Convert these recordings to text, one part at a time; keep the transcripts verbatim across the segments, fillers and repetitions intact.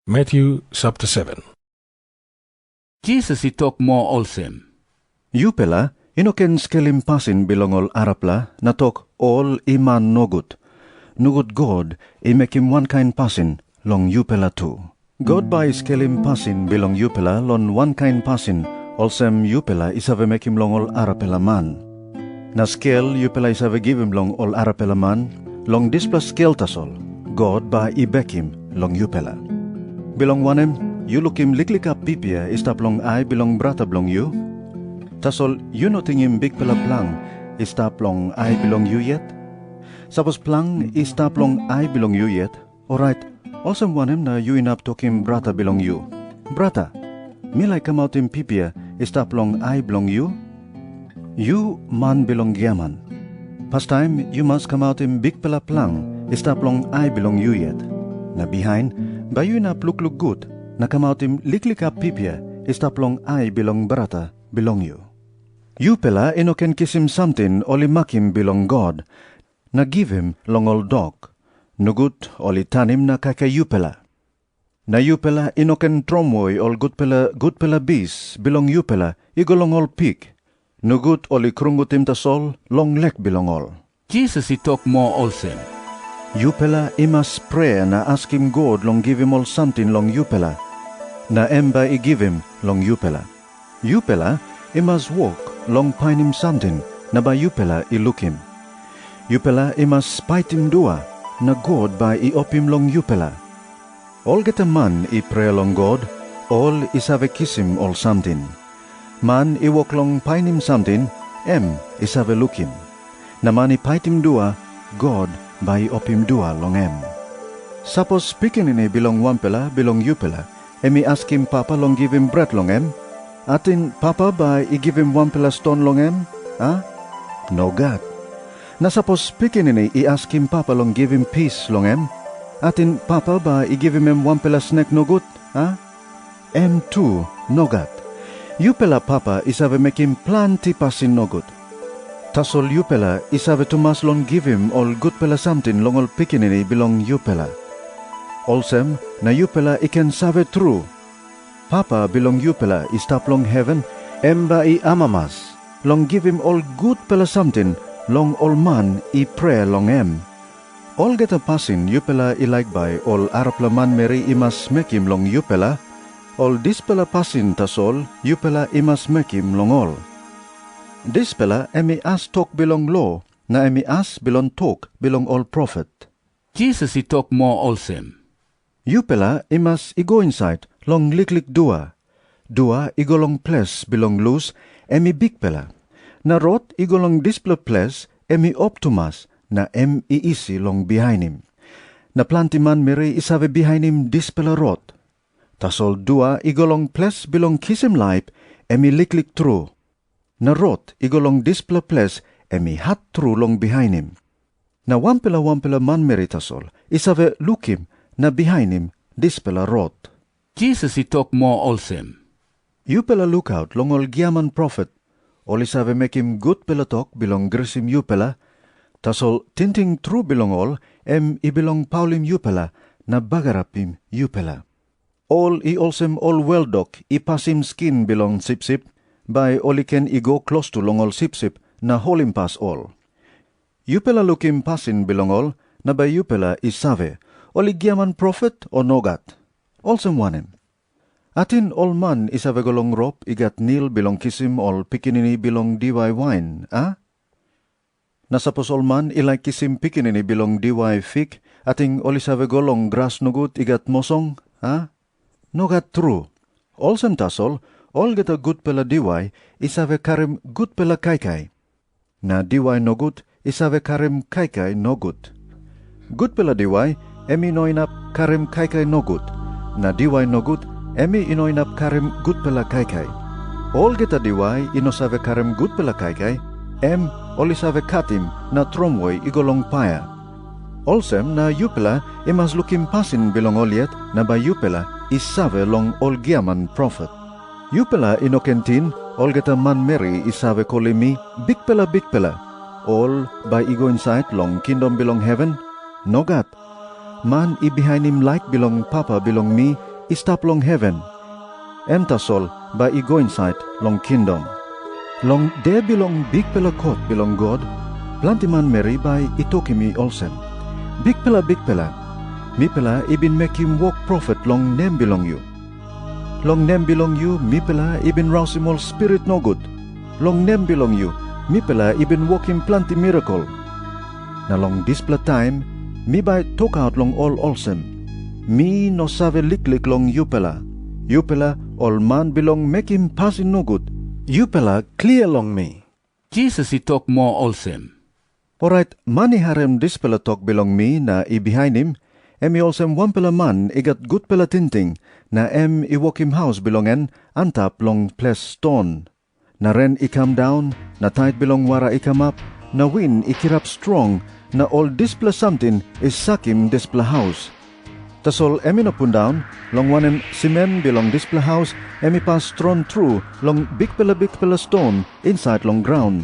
Matyu sapta seven. Jisas i tok moa olsem, "Yupela i no ken skelim pasin bilong ol arapela na tok, 'Ol i man nogut.' Nogut, God i mekim wankain pasin long yupela tu. God bai i skelim pasin bilong yupela long wankain pasin, olsem yupela i save mekim long ol arapela man. Na skel yupela i save givim long ol arapela man, long dispela skel tasol God bai i bekim long yupela. Bilong wanem, yu lukim liklik hap pipia i stap long ai bilong brata bilong yu, tasol yu no tingim bikpela plang i stap long ai bilong yu yet? Sapos plang i stap long ai bilong yu yet, orait, olsem wanem na yu inap tokim brata bilong yu, 'Brata, mi laik kamautim pipia i stap long ai bilong yu'? Yu man bilong giaman, pastaim yu mas kamautim bikpela plang i stap long ai bilong yu yet. Na bihain, bai yu inap lukluk gut na kamautim liklik hap pipia i stap long ai bilong brata bilong yu. Yupela i no ken kisim samting ol i makim bilong God, na givim long ol dok. Nogut, ol i tanim na kaikai yupela. Na yupela i no ken tromoi ol gutpela gutpela bis bilong yupela i go long ol pik. Nogut, ol i krungutim tasol long lek bilong ol." Jisas i tok moa olsem, "Yupela i mas prea na askim God long givim ol samting long yupela, na em bai i givim long yupela. Yupela i mas wok long painim samting na bai yupela i lukim. Yupela i mas paitim dua, na God bai i opim long yupela. Olgeta man i prea long God, ol i save kisim ol samting. Man i wok long painim samting, em i save lukim. Na man i paitim dua, God bai i opim dua long em. Sapos pikinini bilong wanpela bilong yupela em i askim papa long givim bret long em, ating papa bai i givim wanpela ston long em, a? Nogat. Na sapos pikinini i askim papa long givim pis long em, ating papa bai i givim em wanpela snek nogut, a? Em tu, nogat. Yupela papa i save mekim planti pasin nogut. Tasol yupela i save tumas long givim ol gutpela samting long ol pikinini bilong yupela. Olsem na yupela i ken save tru, Papa bilong yupela i stap long heven, em bai i amamas long givim ol gutpela samting long ol man i prea long em. Olgeta pasin yupela i laik bai ol arapela manmeri i mas mekim long yupela, ol dispela pasin tasol yupela i mas mekim long ol. Dispela em i as tok bilong lo, na em i as bilong tok bilong ol profet." Jisas i tok moa olsem, "Yupela i mas i go insait long liklik dua. Dua i go long ples bilong lus, em i bikpela. Na rot i go long dispela ples, em i op tumas, na em i isi long bihainim. Na planti manmeri i save bihainim dispela rot. Tasol dua i go long ples bilong kisim laip, em i liklik tru. Na rot i go long dispela ples, em i hat tru long bihainim. Na wanpela wanpela manmeri tasol i save lukim na bihainim dispela rot." Jisas i tok moa olsem, "Yupela lukaut long ol giaman profet. Ol i save mekim gutpela tok bilong grisim yupela, tasol tingting tru bilong ol em i bilong paulim yupela na bagarapim yupela. Ol i olsem ol weldok i pasim skin bilong sipsip, bai ol i ken i go klostu long ol sipsip na holimpas ol. Yupela lukim pasin bilong ol, na bai yupela i save, ol i giaman profet o nogat. Olsem wanem? Ating ol man i save go long rop i gat nil bilong kisim ol pikinini bilong diwai wain, a? Na sapos ol man i laik kisim pikinini bilong diwai fik, ating ol i save go long gras nogut i gat mosong, a? Nogat tru. Olsem tasol, olgeta gutpela diwai i save karim gutpela kaikai, na diwai nogut i save karim kaikai nogut. Gutpela diwai em i no inap karim kaikai nogut, na diwai nogut em i no inap karim gutpela kaikai. Olgeta diwai i no save karim gutpela kaikai, em ol i save katim na tromoi i go long paia. Olsem na yupela i mas lukim pasin bilong ol yet, na bai yupela i save long ol giaman profet. Yupela i no ken ting, olgeta manmeri i save kolim mi, 'Bikpela, Bikpela,' ol bai i go insait long kingdom bilong heven? Nogat. Man i bihainim laik bilong Papa bilong mi, i stap long heven, em tasol bai i go insait long kingdom. Long de bilong bikpela kot bilong God, planti manmeri bai i tokim mi olsem, 'Bikpela, Bikpela, mipela i bin mekim wok profet long nem bilong yu. Long nem bilong yu mipela i bin rausim ol spirit nogut. Long nem bilong yu mipela i bin wokim planti mirakel.' Na long dispela taim mi bai tokaut long ol olsem, 'Mi no save liklik long yupela, yupela ol man bilong mekim pasin nogut. Yupela klia long mi.'" Jisas i tok moa olsem, Orait man i harim dispela tok bilong mi na i bihainim, em i olsem wanpela man i gat gutpela tingting, na em i wokim haus bilong en antap long ples ston. Na ren i kam daun, na tait bilong wara i kamap, na win i kirap strong, na ol dispela samting i sakim dispela haus. Tasol em i no pundaun, long wanem, simen bilong dispela haus em i pas strong tru long bikpela bikpela ston insait long graun.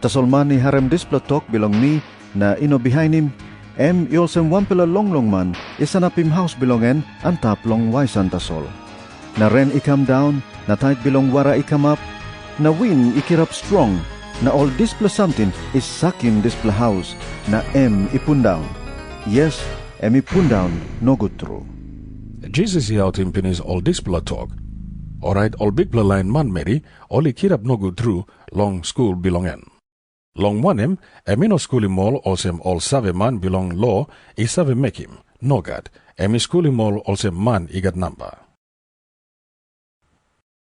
Tasol man i harim dispela tok bilong mi na i no bihainim, em i olsem wanpela longlong man i sanapim haus bilong en antap long waisan tasol. Na ren i kam daun, na tait bilong wara i kamap, na win i kirap strong, na ol dispela samting i sakim dispela haus, na em i pundaun. Yes, em i pundaun nogut tru. Jisas i autim pinis ol dispela tok, orait ol bikpela lain manmeri ol i kirap nogut tru long skul bilong en. Long wanem, em i no skulim ol olsem ol saveman bilong lo i save mekim. Nogat, em i skulim ol olsem man i gat namba.